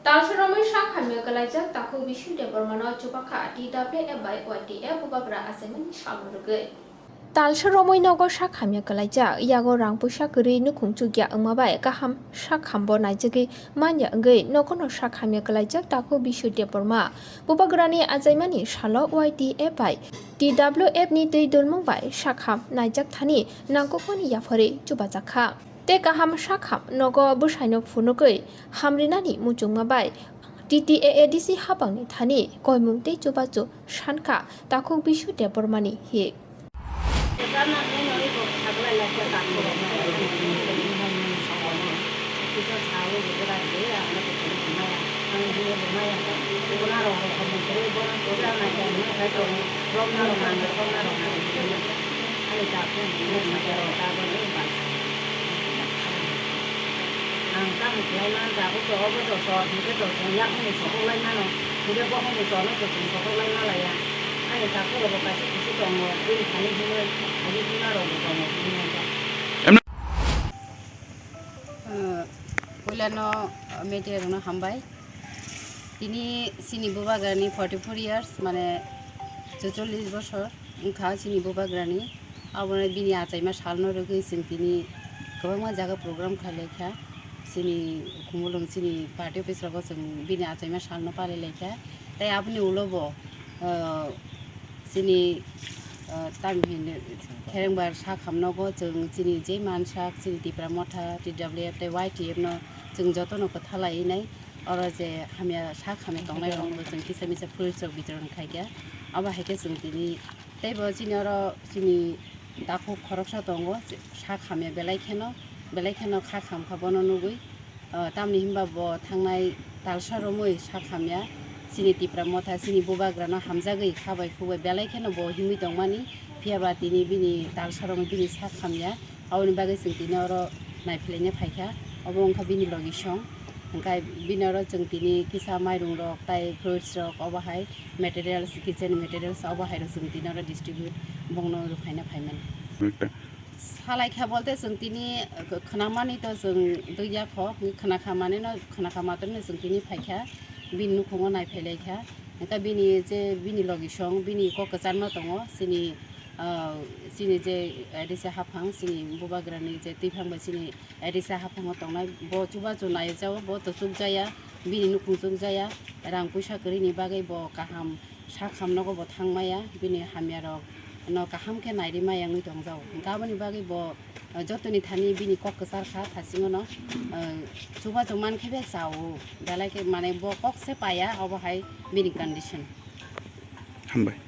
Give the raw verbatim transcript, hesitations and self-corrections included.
Talsa romwi sak hamya kwlaijak takhuk Bishu Debbarmano chubakha T W F bai Y T F bubagra achaimani salno rwgwi. Talsa romwi nogo sak hamya kwlaijak, yago rang puisa kwrwi nukhung chukya wngma bai kaham sak hambo naijagwi manya wngwi nogono sak hamya kwlaijak takhuk Bishu Debbarma. Bubagrani achaimani salo Y T F bai T W F ni twi dulmung bai sak ham naijak thani nangkukmani yapharwi chubajakha. Tei kaham sak ham nogo bwsaino phunugwi hamrinani muchungma bai T T A A D C habangni thani koimung tei chubachu sankha takhuk Bishu Debbarmani hik. Ang tamo khlai mano, tabuk to obo to sor hwnkhe to chwng yakungni sokoklai mano, hwnkhe bokhokni sorno to chwng sokoklai malaiya. Ani takhuk rogo kaisa kusu tongo, bini thani himwi, thani himma rokbo tongo, himwi. Ah, puilano, ah, media rokno hambai. Tini chini bubagrani forty four years, mane chuchollis bosor wngkha chini bubagrani. Abono bini achaima salno rwgwi chwng tini kwbangma jaga program khlai lai kha. Chini Khumulwng chini party office rogo chwng bini achaima salno palai lai kha. Tei aboni ulo bo, ah, chini, ah, tamni hinwi kherengbar sak hamnogo chwng chini je mansak chini Tipra Motha, T W F tei Y T F no chwng jotono kwtha laiwi nai. Oro je hamya sak hamya tongnai rokno chwng kisa misa fruits rok bitoron khai kha. Abo hai khe chwng tini tei bo chini oro chini takhuk khoroksa tongo, sak hamya belai kheno, belai kheno kha kham kha bono nugwi. Ah, tamni hinba bo thangnai talsa romwi sak hamya, chini Tipra Motha, chini bubagrano hamjagwi kha bai khuk bai belai kheno bo himwi tongmani, phiya ba tini bini talsa romwi bini sak hamya, aboni bagwi chwng tini oro naiphilaina phaikha, obo wngkha bini logi song, hwnkhe bini oro chwng tini kisa mairung rok tai fruits rok obo hai materials, kitchen materials obo hai rok chwng tini oro distribute bongno rwphaina phaimani. Salai kha bolte chwng tini, eh, khwnamani to chwng dui ya kho, khwna kha manino, khwna kha matwrwino chwng tini phai kha, bini nukhungo nai phai lai kha. Hwnkhe bini je bini logi song, bini kok kwchangma tongo, chini, ah, chini je, eh, A D C haphang, chini bubagrani je twiphang bai chini A D C haphango tongnai, bo chubachu nai jao, bo to chukjaya, bini nukhung chukjaya, rang puisa kwrwini bagwi bo kaham sak hamnogo bo thangmaya, bini hamyarok no kaham khe nairima yangwi tongjao. Hwnkhe aboni bagwi bo, eh, jotoni thani bini kok kwchar kha, thasingono, eh, chubachu mankhe be chao, belai khe mane bo kok se paya, obo hai bini condition. Hambai.